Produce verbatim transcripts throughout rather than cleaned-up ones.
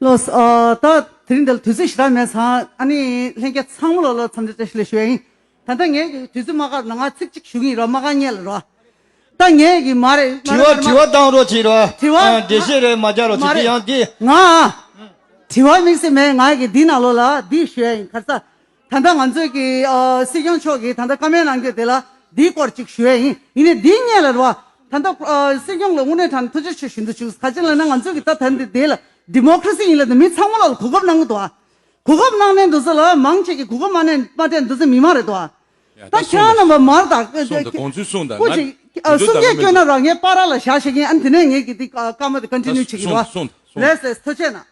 ལགས་སོ། ཨ། ད་དེ་རིང་འདི་ལ་དུས་ཚོད་ཞེ་དྲག་མེད་ཙང་ཨ་ནི་ལྷན་རྒྱས་ཚང་མ་ལོ་ལ་འཚམས་འདྲི་བཀྲ་ཤིས་བདེ་ལེགས་ཞུ་ཡ་ཡིན། ད་ལྟ་ངས་ཀྱི་དུས་ཚོད་མ་བཀག་ན་ང་ཚིག་གཅིག་ཞུ་གི་ཡིན་རོ། མ་བཀག་ཉན་ལ་རོ། ད་ངས་ཀྱི་མ་རེད། མ་དྲི་བ་རེད། མ་དྲི་བ་བཏང་རོགས་བྱེད་རོ། དྲི་བ། ཨ། འགྲེལ་བཤད་རེ་མ་རྒྱག་རོགས་མ་བྱེད། དེ་རེད། ཡང་དེ། ང་། དྲི་བ་དམིགས་བསལ་མེད། ང་གི་འདི་ནང་ལོགས་ལ་འདི་ཞུ་ཡ་ཡིན། ག་རེ་ཟེར། ད་ལྟ་ང་ཚོས་ཀྱི་ཨ་སྲིད་སྐྱོང་མཆོག་གིས་ད་ལྟ་བཀའ་མོལ་གནང་རྒྱུ་དེ་ལ་འདིའི་སྐོར་ཅིག་ཞུ་ཡ་ཡིན། ཡིན་ནའི་འདིའི་སྔོན་ལ་རེད་བ། ད་ལྟ་ཨ་སྲིད་སྐྱོང་ལ་དངོས་གནས་དྲང་ཐུགས་རྗེ་ཆེ་ཞུ་འདོད་བྱུང་། ག་ཅི་ལབ་ན་ང་ཚོས་ཀྱི་ད་ད་འདི་དེ་ལ་ཌི་མོ་ཀ་རེ་སི་ཡིན་ལབ་ནས་མི་ཚང་མ་ལ་གོ་སྐབས་གནང་གི་འདུག་ཨ། གོ་སྐབས་གནང་ནས་འདུག་ས་ལ་མང་ཆེ་གི་གོ་སྐབས་མ་གནང་མ་སྤྲད་འདུག་ས་མི་མང་རེད་འདུག་ཨ། ཡ། ད་ད་ཁྱེད་རང་རྣམ་པ་མར་ད་གསུངས་དང་། དགོངས་ཚུལ་གསུངས་དང་། སྐུ་ང་མཁྱེན། དུས་ཚོད་གསུང་ད་སྐད་སྐྱོན་ན་ར་ངས་པར་ར་ལ་བཞག་བཞག་གིན། ཨ་ནི་དེ་ནས་ངས་ཀྱི་འདི་ཀ་ཀ་མ་དེ་ཀོན་ཊི་ནིའུ་བྱེད་ཀྱི་རོ། གསུངས་གསུངས་ལགས་སོ། ཐུགས་རྗེ་གནང་།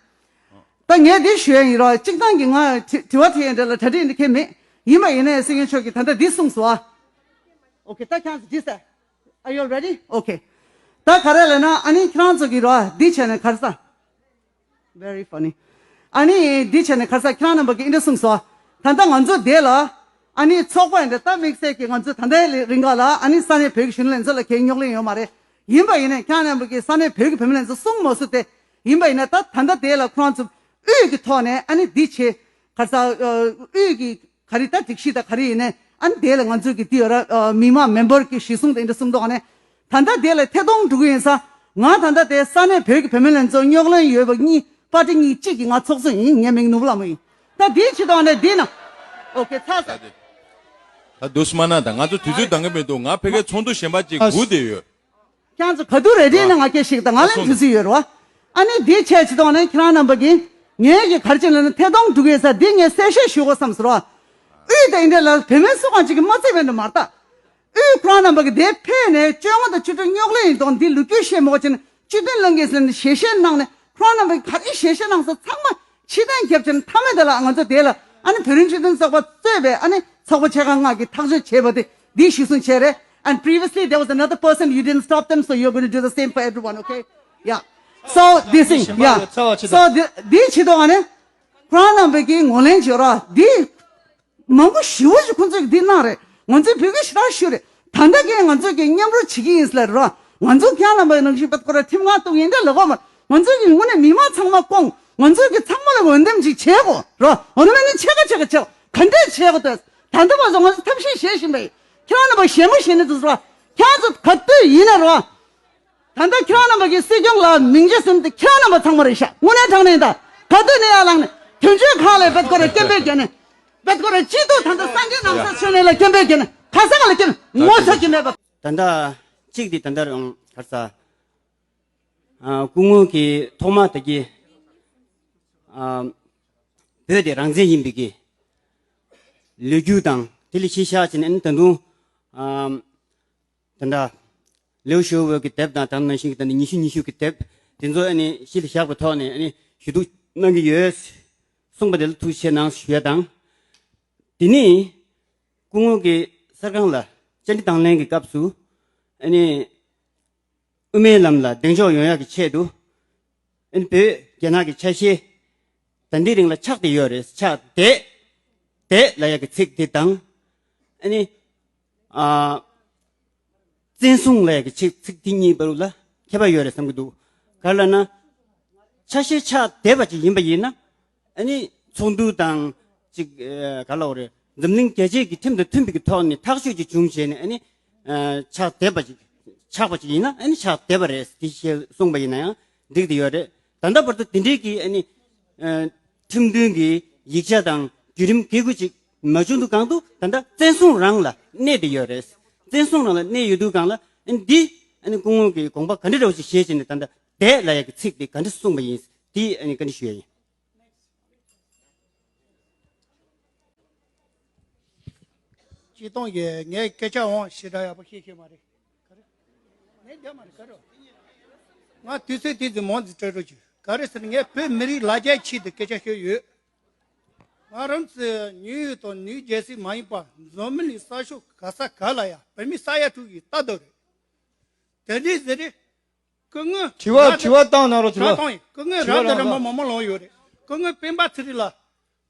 ད་ངས་འདི་ཞུ་ཡ་ཡིན་རོ། གཅིག་ཐང་གི་ང་དྲི་དྲི་བ་དྲི་ཡ་འདྲ་ལ་གྲ་སྒྲིག་འདི་ཁེལ་མེད། ཡིན་པ་ཡིན་ནའི་སྲིད་སྐྱོང་མཆོག་གིས་ད་ལྟ་འདི་གསུངས་སོང་ཨ། ཨོ་ཁེ། ད་ཁྱེད་རང་ཚོ་འདི་ཟེར། Are you ready? Okay. ད་ག་རེ་ལབ་ན་ཨ་ནི་ཁྱེད་རང་ཚོ་གི་རོ་འདི་བྱས་ནས་ག་རེ་ཟེར། Very funny. ཨ་ནི་འདི་བྱས་ནས་ག་རེ་ཟེར། ཁྱེད་རང་རྣམ་པ་གིས་འདི་འདྲ་གསུངས་སོང་ཨ། ད་ལྟ་ང་ཚོ་འདི་ལ་ཨ་ནི་ཚོགས་པ་འདི་ད་དམིགས་བསལ་གྱི་ང་ཚོ་ད་ལྟའི་རིང་ག་ལ་ཨ་ནི་ས་གནས་བོད་ཀྱི་གཞོན་ནུ་ལྷན་ཚོགས་ལ་གའི་རྙོག་གླེང་ཡོད་མ་རེད། ཡིན་པ་ཡིན་ནའི་ཁྱེད་རྣམ་པ་གིས་ས་གནས་བོད་ཀྱི་བུད་མེད་ལྷན་ཚོགས་གསུང་མ་སོང་སྟེ། ཡིན་པ་ཡིན་ན་ད་ད་ལྟ་དེ་ལ་ཁོ་རང་ཚོ་དབུས་ཀྱི་ཐོག་ནས་ཨ་ནི་འདི་བྱེད་ག་རེ་ཟེར། ཨ། དབུས་ཀྱི་ག་རེ་ད་སྒྲིག་གཞི་ད་ག་རེ་ཡིན་ནའི་ཨ་ནི་དེ་ལ་ང་ཚོས་ཀྱི་འདི་ཡོད་ར། ཨ། མི་མང་མེམ་བར་གྱི་གཞི་བཟུང་དེ་འདྲ་གསུང་མདོག་ནས་ད་ལྟ་དེ་ལ་ཐད་གཏོང་འགྲོ་གི་ཡིན་ས། ང་ད་ལྟ་དེ་ས་གནས་བོད་ཀྱི་བུད་མེད་ལྷན་ཚོགས་རྙོག་གླེང་ཡོད་པ་གཉིས་པར་ཊི་གཉིས་གཅིག་གི་ང་ཚོགས་གཙོ་ཡིན། ངའི་མིང་ནོར་བུ་ལྷ་མོ་ཡིན། ད་འདིའི་ཕྱི་ཐོག་ནས་འདི་ན། ཨོ་ཁེ། ཚར་ས། ད་འདུག་སེ་མ་གནང་དང་། ང་ཚོ་དུས་ཚོད་འདང་གི་མི་འདུག་ང་ཕ་གིའི་ཚོགས་འདུ་གཞན་པ་ཅིག་སྒུག་བསྡད་ཡོད། ཁྱེད་ཚོ་ག་དུས་རེ་ཌི་ཡིན་ན་ང་སྐད་ཞིག་དང་། ང་ལ་དུས་ཚོད་ཡོད་རེད་བ། ཨ་ནི་འདི་བྱས་ཕྱི་ཐོག་ནས་ཁྱེད་རང་རྣམ་པ་གིས་ངས་ཀྱི་ག་རེ་བྱས་ལབ་ན་ཐད་གཏོང་འགྲོ་གི་ཡིན་ས་འདི་ངས་གསལ་བཤད་ཞུ་དགོས་བསམ་སོང་ར། དབུས་དེ་འདྲ་ལ་བུད་མེད་སུ་གང་ཅིག་གིས་མ་བརྩིས་པ་འདྲ་མ་རེད་ད། དབུས་ཁོ་རང་རྣམ་པ་གི་དེ་ཕེབས་ནས་བཅོ་ལྔ་དང་བཅུ་དྲུག་རྙོག་གླེང་ཡིན་དང་འདི་ལོ་རྒྱུས་བཤད་མ་དགོས་བྱས་ནས་སྤྱི་མཐུན་ལྷན་རྒྱས་ཟེར་ནས་ཞལ་བཞེས་གནང་ནས་ཁོ་རང་རྣམ་པ་གི་ག་རེ་ཞལ་བཞེས་གནང་སོང་ཚང་མ་ཕྱིར་འཐེན་བརྒྱབ་བྱས་ནས་མཐའ་མའི་དེ་ལ་ང་ཚོ་དེ་ལ་ཨ་ནི་བོད་རིགས་སྤྱི་མཐུན་ཚོགས་པ་གཙོས་པའི་ཨ་ནི་ཚོགས་པ་ཆེ་ཁག་ལྔ་གིས་ཐག་གཅོད་བྱས་པ་དེ་འདི་གཞི་བཟུང་བྱས་རེད། And previously there was another person, you didn't stop them, so you're going to do the same for everyone, okay? Yeah. So this thing, yeah. So འདི་འདི་ཕྱི་ཐོག་ཨ་ནི་ཁོ་རང་རྣམ་པ་གིས་ངོས་ལེན་བྱེད་རོགས། འདི་མང་པོ་ཞེ་པོ་ཞིག་ཁོང་ཚོས་འདི་གནང་རེད། ང་ཚོས་བོད་སྐད་ཞེ་དྲག་ཞུས་རེད། ད་ལྟ་གས་ང་ཚོས་ཀྱི་མཉམ་རུབ་བྱེད་ཀྱི་ཡིན་ཟེར་རོ། ང་ཚོ་ཁྱེད་རྣམ་པ་ནང་བཞིན་པད་ཁོ་ར་ཁྲིམས་ཁང་གཏུག་ཡིན་འདྲ་ལབ་དགོས་མ། ང་ཚོས་ཀྱི་དངོས་གནས་མི་མང་ཚང་མ་སྐོང་། ང་ཚོས་ཀྱི་ཚང་མ་ལ་འོས་འདེམས་ཅིག་བྱེད་དགོས་རོ། འོ་ན་མིན་ནི་ཕྱེད་ཀ་ཕྱེད་ཀ་བྱེད་དགོས། ག་འདྲས་བྱེད་དགོས་དོན་ད་ལྟ་བར་དུ་ང་ཚོ་ཐབས་ཤེས་བྱེད་བཞིན་པ་ཡིན། ཁྱེད་རྣམ་པ་ཞེ་མོ་ཞེ་ནས་འདུག་རོ། ཁྱེད་ཚོ་ག་དུས་ཡིན་ན་རོ། ད་ལྟ་ཁྱེད་རང་རྣམ་པ་གིས་སྲིད་སྐྱོང་ལ་མིང་རྗེས་ཟིན་ཏེ་ཁྱེད་རང་རྣམ་པ་ཚང་མ་རེད་ཤག་དངོས་གནས་དྲང་གནས་ད། ག་དུས་ནས་ཡར་ལངས་ནས་དོན་གཅོད་ཁག་ལ་བེད་ཁོ་ར་སྐད་འབོད་རྒྱག་ནས། བེད་ཁོ་ར་སྐྱིད་སྡུག་ད་ལྟ་སངས་རྒྱས་ནང་ས་ཆོས་གླིང་ལ་སྐད་འབོད་རྒྱག་ནས་ག་ས་ག་ལ་སྐད་ངོ་ཚ་གི་མེད་པ། ད་ལྟ་གཅིག་དེ་ད་ལྟ་རང་གར་ས། ཨ། སྐུ་ངོ་གིས་ཐོག་མ་ད་གི་ཨ། བོད་དེ་རང་བཙན་ཡིན་པའི་གི་ལོ་རྒྱུས་དང་དེ་ལ་གཞི་བཞག་བྱས་ནས་ད་དུང་ཨ། ད་ལྟ་ལེའུ་ཞའོ་ཝེ་གི་དེབ་དང་དེ་ནང་བཞིན་གྱི་ད་ནི་ཉི་ཤུ་ཉི་ཤུ་གི་དེབ་དེ་ཚོ་ཨ་ནི་གཞི་ལ་བཞག་པའི་ཐོག་ནས་ཨ་ནི་ཞུ་གཏུག་གནང་གི་ཡོད་གསུངས་པ་དེ་ལ་ཐུགས་རྗེ་ཆེ་གནང་ཞུ་ཡ་དང་། དེ་ནས་སྐུ་ངོ་གིས་གསར་ཁང་ལ་བཅར་འདྲི་དང་ལེན་གྱི་སྐབས་སུ་ཨ་ནི་དབུ་མའི་ལམ་ལ་གདེང་འཇོག་ཡོང་ཡག་གི་ཆེད་དུ་ཨ་ནི་བོད་རྒྱ་ནག་གི་ཆ་ཤས་ད་ལྟའི་རིང་ལ་ཆགས་བསྡད་ཡོད་རེད། ཆགས་བསྡད་བསྡད་ལབ་ཡག་གི་ཚིག་དེ་དང་ཨ་ནི། ཨ། བཙན་བཟུང་ལབ་ཡག་གི་ཚིག་ཚིག་དེ་གཉིས་བར་ལ་ཁྱད་པར་ཡོད་རེད་བསམ་གྱི་འདུག་ག་རེ་ལབ་ན། ཆ་ཤས་ཆགས་བསྡད་པ་ཅིག་ཡིན་པ་ཡིན་ན་ཨ་ནི་ཚོགས་འདུ་དང་ཅིག་ཨ། ག་རེ་ལབ་དགོས་རེད། འཛམ་གླིང་རྒྱལ་སྤྱིའི་གི་ཁྲིམས་དང་མཐུན་པའི་གི་ཐོག་ནས་ཐག་གཅོད་ཅིག་བྱུང་བྱས་ནས་ཨ་ནི་ཨ། ཆགས་བསྡད་པ་ཅིག་ཆགས་པ་ཅིག་ཡིན་ན་ཨ་ནི་ཆགས་བསྡད་པ་རེད། དེ་ཞེས་གསུངས་པ་ཡིན་ན་ཡང་འགྲིག་བསྡད་ཡོད་རེད། ད་ལྟ་བར་དུ་དེ་འདྲའི་གི་ཨ་ནི་ཨ། ཁྲིམས་མཐུན་གྱི་ཡིག་ཆ་དང་བརྒྱུད་རིམ་འགན་འཁུར་ཅིག་མ་བྱུང་དུས་གང་དུ་ད་ལྟ་བཙན་བཟུང་རང་ལ་གནས་བསྡད་ཡོད་རེད། བཙན་བཟུང་རང་ལ་གནས་ཡོད་དུས་གང་ལ་ཨ་ནི་འདི་ཨ་ནི་སྐུ་ངོ་གི་དགོངས་པ་ག་འདྲ་འདྲ་བོ་ཞིག་བཞེས་བྱས་ནས་ད་ལྟ་བསྡད་ལབ་ཡག་གི་ཚིག་དེ་ག་འདྲ་གསུངས་པ་ཡིན། དེ་ཨ་ནི་བཀའ་འདྲི་ཞུ་ཡ་ཡིན། སྤྱིར་བཏང་གི་ངས་སྐད་ཆ་འོང་ཞེ་དྲག་ཡག་པོ་ཤེས་ཤེས་མ་རེད། ག་རེ། ངས་བསྡད་མ་རེད་ག་རེ། ང་དུས་ཚོད་དེ་ཙམ་མང་ཙམ་སྤྲད་རོགས་གྱིས། ག་རེ་ཟེར་ངས་བོད་མི་རིགས་ལ་རྒྱ་ཆེད་དུ་སྐད་ཆ་ཤོད་ཡོད། ང་རང་ཚོའི་ནིའུ་ཡོག་དང་ནིའུ་ཇར་སི་མ་ཡིན་པ་འཛམ་གླིང་ས་ཕྱོགས་ག་ས་ག་ལ་ཡང་བོད་མི་ས་ཡ་དྲུག་གི་ལྟ་འདོད་རེད། དེ་འདྲའི་ཟེར་རེད། སྐུ་ངོ་དྲི་བ་ར་དྲི་བ་བཏང་གནང་རོགས་བྱེད་རོགས། དྲི་བ་བཏང་ཡིན། སྐུ་ངོ་དྲི་བ་ར་འདི་ར་རང་མ་བཏང་མ་མ་ལོང་ཡོད་རེད། སྐུ་ངོ་སྤེན་པ་ཚེ་རིང་ལགས།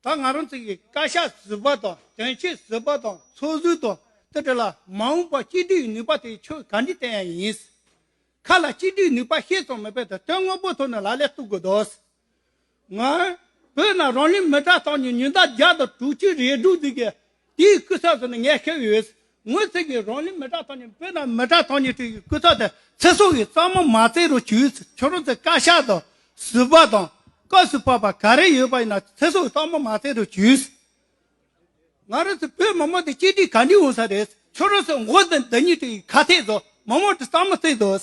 ད་ང་རང་ཚོ་གི་བཀའ་ཤག་ཟུར་པ་དང་དོན་གཅོད་ཟུར་པ་དང་ཚོགས་ཟུར་དང་དེ་འདྲ་ལ་མ་འོངས་པ་གཅིག་སྒྲིལ་ནུས་པ་དེ་ཁྱོད་ག་འདྲ་བསྟན་ཡ་ཡིན། ཁ་ལ་གཅིག་སྒྲིལ་ནུས་པ་ཤེས་ཙམ་མེད་པས་ད་དོན་དངོས་པོ་ཐོག་ནས་ལག་ལེན་གཏོང་དགོས་འདུག་ང་བོད་ནང་རང་ལུས་མི་གྲངས་ཐམས་ཅད་ཉིན་ལྟར་བརྒྱ་དང་དྲུག་ཅུ་རེ་དྲུག་ཟིག་གི་དེའི་སྐུ་ཚབ་ཟེར་ནས་ངས་ཤེས་ཡོད། ངོས་ཟིག་གི་རང་ལུས་མི་གྲངས་ཐམས་ཅད་བོད་ནང་མི་གྲངས་ཐམས་ཅད་དེའི་སྐུ་ཚབ་དེ་ཚེ་སྲོག་གི་གཙང་མ་མ་བཙལ་རོགས་བྱོས། ཁྱོད་རང་ཚོ་བཀའ་ཤག་དང་ཟུར་པ་དང་སྐབས་སུ་བབ་པ་ག་རེ་ཡོད་པ་ཡིན་ན་ཚེ་སྲོག་གི་གཙང་མ་མ་བཙལ་རོགས་བྱོས། ང་རང་ཚོ་བོད་མི་མང་དེ་གཅིག་སྒྲིལ་ག་འདྲ་འོང་ས་རེད། ཁྱོད་རང་ཚོ་མགོ་དང་མདུན་སྙིང་དེ་ཁ་ཐེག་བཟོ། མི་མང་དེ་གཙང་མ་བཙལ་དོ།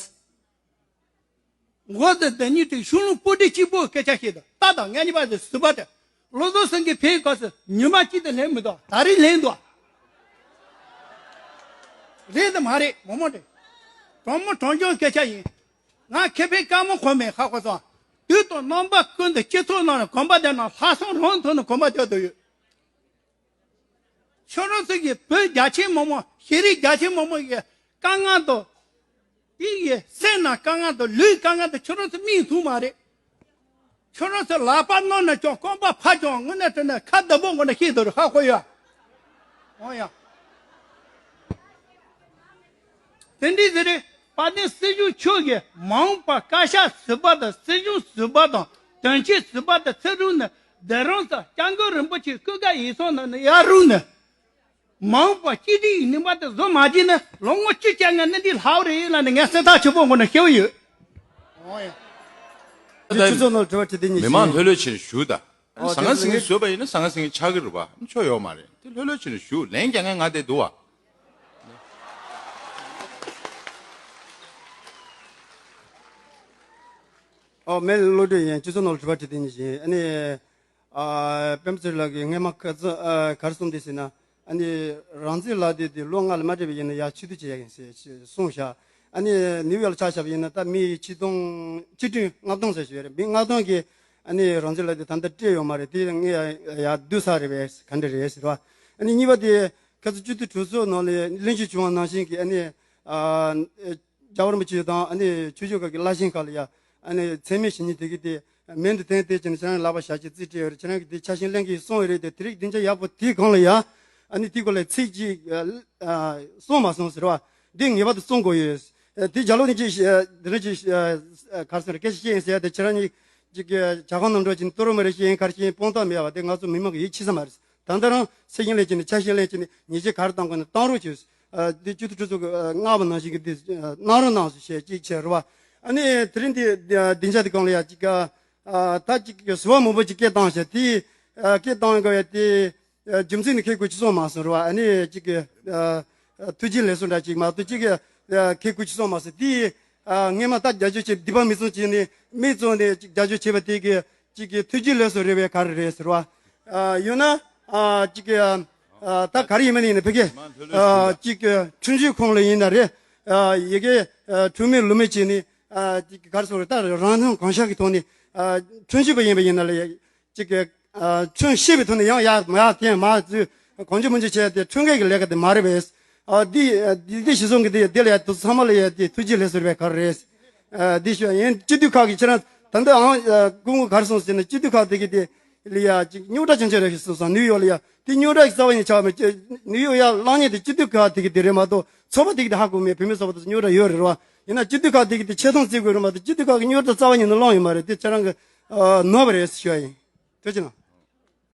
མགོ་དང་མདུན་སྙིང་དེ་ཤུགས་ལུང་པོ་ཏི་གཅིག་པོ་སྐད་ཆ་བཤད་དོ། ད་དང་ངེད་གཉིས་པ་དེ་ཟུར་པ་དེ་བློ་བཟང་སེང་གེ་ཕེབས་སྐབས་སུ་ཉི་མ་གཅིག་དང་ལྷན་མི་འདུག་ད་རེས་ལྷན་འདུག་རེད་དམ་མ་རེད། མི་མང་དེ་དྲང་མོ་དྲང་རྐྱང་སྐད་ཆ་ཡིན། ང་ཁེ་ཕན་དཀའ་མོ་གོ་མེད། ཧ་གོ་སོང་། དུས་དང་རྣམ་པ་ཀུན་ཏུ་སྤྱི་ཚོགས་ནང་ལ་གོམ་པ་བརྒྱབ་ན་ལྷག་བསམ་རང་ཐོག་ནས་གོམ་པ་རྒྱག་འདོད་ཡོད། ཁྱོད་རང་ཚོ་གི་བོད་རྒྱ་ཆེ་མི་མང་ཤེས་རིག་རྒྱ་ཆེ་མི་མང་གི་དཀའ་ངལ་དང་། དེ་ཡི་སེམས་ནང་དཀའ་ངལ་དང་ལུས་དཀའ་ངལ་དང་ཁྱོད་རང་ཚོ་མིག་མཐོང་མ་རེད། ཁྱོད་རང་ཚོ་ལག་པ་རྣོ་ན་ཀྱང་རྐང་པ་ཕར་ཀྱང་ངུ་ན་དྲན་ན་ཁ་བདེ་པོ་ངུ་ན་ཤེས་འདུག་རེད། ཧ་གོ་ཡ། འོ་ཡ། དེ་འདྲའི་ཟེར་རེད། དཔལ་ལྡན་སྲིད་སྐྱོང་མཆོག་གིས་མ་འོངས་པར་བཀའ་ཤག་ཟུར་པ་དང་སྲིད་གཞུང་ཟུར་པ་དང་དོན་གཅོད་ཟུར་པ་དང་ཚུར་རུང་ནས་བདེ་རང་ས་སྐྱབས་མགོན་རིན་པོ་ཆེ་སྐུ་ཁམས་ཡིད་སོང་ནང་ནས་ཡར་རུང་ནས། མ་འོངས་པར་གཅིག་སྒྲིལ་ཡི་ནུས་པ་དེ་བཟོ་མ་བྱས་ན་ལོ་ངོ་བཅུ་བཅོ་ལྔ་གནས་འདི་ལྷག་རེད་ལབ་ནས་ངས་སེམས་ཐག་ཆོད་པོ་ངོ་ནས་ཤེས་ཡོད། འོ་ཡ། ད་ཆུ་ཚོད་ནང་དྲི་བ་དྲི་དེ་གཉིས་མི་མང་ཤིག་ལྷོད་ལྷོད་བྱས་ནས་ཞུ་ད། ཨོ་ཟང་ངེ་ཟིང་ངེ་བཟོས་པ་ཡིན་ན་ཟང་ངེ་ཟིང་ངེ་ཆགས་ཀྱི་རེད་པ། ཆོ་ཡོད་མ་རེད། དེ་ལྷོད་ལྷོད་བྱས་ནས་ཞུ། ལན་རྒྱག་མཁན་ང་དེ་འདུག་བ། ཨོ་མེ་བློ་གྲོས་ཡིན། སྤྱི་ཚོགས་ནང་ལ་དྲི་བ་དྲི་དེ་ནི་བཞིན་ཨ་ནི། ཨ་སྤེན་པ་ཚེ་རིང་ལགས་ཀྱིས་སྔས་མ་ག་ཚོད་ཨ་ག་རེ་གསུངས་དེ་ཟེར་ན། ཨ་ནི་རང་བཙན་ལག་དེབ་དེ་ལོ་ལྔ་ལ་མ་སྤྲད་པ་ཡིན་ན་ཡར་ཕྱིར་བསྡུ་བྱེད་ཡག་ཡིན་ཟེར་གསུངས་ཤག་ཨ་ནི་ནིའུ་ཡོག་ལ་ཆ་བཞག་པ་ཡིན་ན་ད་མི་ཆིག་སྟོང་ཆིག་ཁྲི་ལྔ་སྟོང་ཙམ་ཞིག་ཡོད་རེད། མི་ལྔ་སྟོང་གིས་ཨ་ནི་རང་བཙན་ལག་དེབ་ད་ལྟ་སྤྲད་ཡོད་མ་རེད། དེ་ངས་ཡར་བསྡུ་ས་རེད་པས། ག་འདྲ་རེད་ཟེར་བ། ཨ་ནི་གཉིས་པ་དེ་ཁ་སང་སྤྱི་འཐུས་གྲོས་ཚོགས་ནང་ལ་གླེང་བརྗོད་བྱུང་བ་ནང་བཞིན་གྱི་ཨ་ནི་ཨ་རྒྱལ་བ་རིན་པོ་ཆེ་དང་ཨ་ནི་ཆོས་ཕྱོགས་ཁག་གི་བླ་ཆེན་ཁག་ལ་ཡ་ཨ་ནི་མཚན་སྨད་བྱེད་མཁན་དེ་གི་དེ་མིང་དུ་བཏོན་ཏེ་བྱས་ནས་ཁྱེད་རང་ལག་པ་བཞག་བྱས་རྩིས་སྤྲད་ཡོད་རེད། ཁྱེད་རང་གི་དེ་ཆ་ཤས་ལེན་གྱི་སོང་ཡོད་རེད་དེ། དེ་རིགས་སྡིངས་ཆ་ཡག་པོ་དེའི་སྒང་ལ་ཡ་ཨ་ནི་དེའི་སྐོར་ལ་ཚིག་གཅིག་ཨ་གསུངས་མ་སོང་ཟེར་བ། འདི་ངེས་པར་དུ་གསུང་དགོས་ཡོད། ཨ་དེ་རྒྱ་ལོ་ནི་ཅིག་ཨ་འདི་ནི་ཅིག་ཨ་ག་རེ་ཟེར་སྐད་ཆ་བཤད་ཡིན་ཟེར་ཡ་དེ་ཁྱེད་རང་གཉིས་ཅིག་གི་ཇ་ཁང་ནང་འགྲོ་བྱས་ནས་ལྟོ་རོ་མི་རེ་བཤད་ཡིན་ག་རེ་བཤད་ཡིན་སྤོང་ཐབས་མེད་པ་དེ་ང་ཚོ་མི་མང་གི་ཡིད་ཆེས་ས་མ་རེད། ད་ལྟ་རང་ཚེ་ཞིང་ལེན་བྱས་ནས་ཆ་ཤས་ལེན་བྱས་ནས་ཉེས་ཆད་ག་རེ་གཏོང་དགོས་ན་གཏོང་རོགས་བྱོས། ཨ་དེ་སྤྱི་འཐུས་གྲོས་ཚོགས་ཀྱི་ཨ་མངགས་པ་ནང་བཞིན་གྱི་དེ་ཨ་གནང་རོགས་གནང་ཞེས་ཅིག་བྱས་རེད་བ། ཨ་ནི་དེ་རིང་འདི་ཨ་སྡིངས་ཆ་དེ་སྒང་ལ་ཡ་ཅིག་ཨ་ད་ཅིག་ཟུར་པ་མང་པོ་ཅིག་སྐད་བཏང་ཤག་དེ་ཨ་སྐད་བཏང་དགོས་ཡ་དེ་ཨ་རྒྱུ་མཚན་ནི་ཁྱེད་ཀྱིས་གོ་ཅི་སོང་མ་སོང་རེད་བ། ཨ་ནི་ཅིག་ཨ་ཐུགས་རྗེ་ལེགས་སོ་འདྲ་ཅིག་མ་གཏོགས་ཅིག་ཨ་ཁྱེད་ཀྱིས་གོ་ཅི་སོང་མ་སོང་དེ་ཨ་སྔས་མ་ད་རྒྱབ་སྐྱོར་བྱས་སྡིག་པ་མི་བཙུན་བྱས་ནས་མི་བཙུན་ནས་ཅིག་རྒྱབ་སྐྱོར་བྱས་པ་དེ་གི་ཅིག་གི་ཐུགས་རྗེ་ལེགས་སོ་རེད་བས་ག་རེ་རེད་ཟེར་བ། ཨ་ཡོད་ན་ཨ་ཅིག་གི་ཨ་ད་ག་རེ་ཡིན་མིན་ཡིན་ན་ཕ་གི་ཨ་ཅིག་གི་ཁྲིམས་ཞིབ་ཁང་ལ་ཡིན་ན་རེད། ཨ་ཡ་གི་ཨ་ཁྲིམས་མེད་ལུགས་མེད་བྱས་ནས་ཨ་ཅིག་གི་ག་རེ་ཟེར་ད་རང་སྣང་གང་ཤར་གི་ཐོག་ནས་ཨ་ཁྲིམས་ཞིབ་པ་ཡིན་པ་ཡིན་ན་ལ་ཅིག་གི་ཨ་ཁྲིམས་ཤེས་པའི་ཐོག་ནས་ཡང་ཡར་མར་ཡར་འཐེན་མར་འཛུལ་གང་བྱུང་མང་བྱུང་བྱས་ཏེ་ཁྲིམས་འགལ་གྱི་ལས་ཀ་དེ་མ་རེད་པས། ཨ་འདི་འདི་འདི་ཞིག་སོང་གི་འདི་འདི་ལ་ཡ་དུ་ཚང་མ་ལ་ཡ་འདི་ཐུགས་རྗེ་ལེགས་སོ་རེད་པས་ག་རེ་རེད། ཨ་འདི་ཞུ་ཡིན་སྤྱི་འཐུས་ཁག་གི་ཁྱེད་རང་ད་ལྟ་ཨང་ཨ་སྐུ་ངོ་ག་རེ་སོང་ཟེར་ན་སྤྱི་འཐུས་ཁག་དེ་གི་དེ་ལ་ཡ་ཅིག་རྙོག་དྲ་ཅན་ཅན་རེད་ཞིག་སོང་སོང་ནིའུ་ཡོག་ལ་ཡ་དེ་རྙོག་དྲ་ཞིག་རྩ་བ་ཉིད་ཆགས་མེད་ཅེ་ནིའུ་ཡོག་ཡ་ལངས་ཉེ་དེ་སྤྱི་འཐུས་ཁག་དེ་གི་དེ་རེད་མ་གཏོགས་ཚོགས་པ་དེ་གི་དེ་ཧ་གོ་མེད། བུད་མེད་ཚོགས་པ་དེ་རྙོག་དྲ་ཡོད་རེད་ར། ཡིན་ན་སྤྱི་འཐུས་ཁག་དེ་གི་དེ་ཆེ་མཐོང་བརྩི་དགོས་རེད་མ་གཏོགས་སྤྱི་འཐུས་ཁག་གི་རྙོག་དྲ་རྩ་བ་ཉིད་ནས་ལངས་ཡོད་མ་རེད། དེ་ཁྱེད་རང་གི་ཨ་ནོར་བ་རེད་ཞུ་ཡ་ཡིན། ཐུགས་རྗེ་གནང་།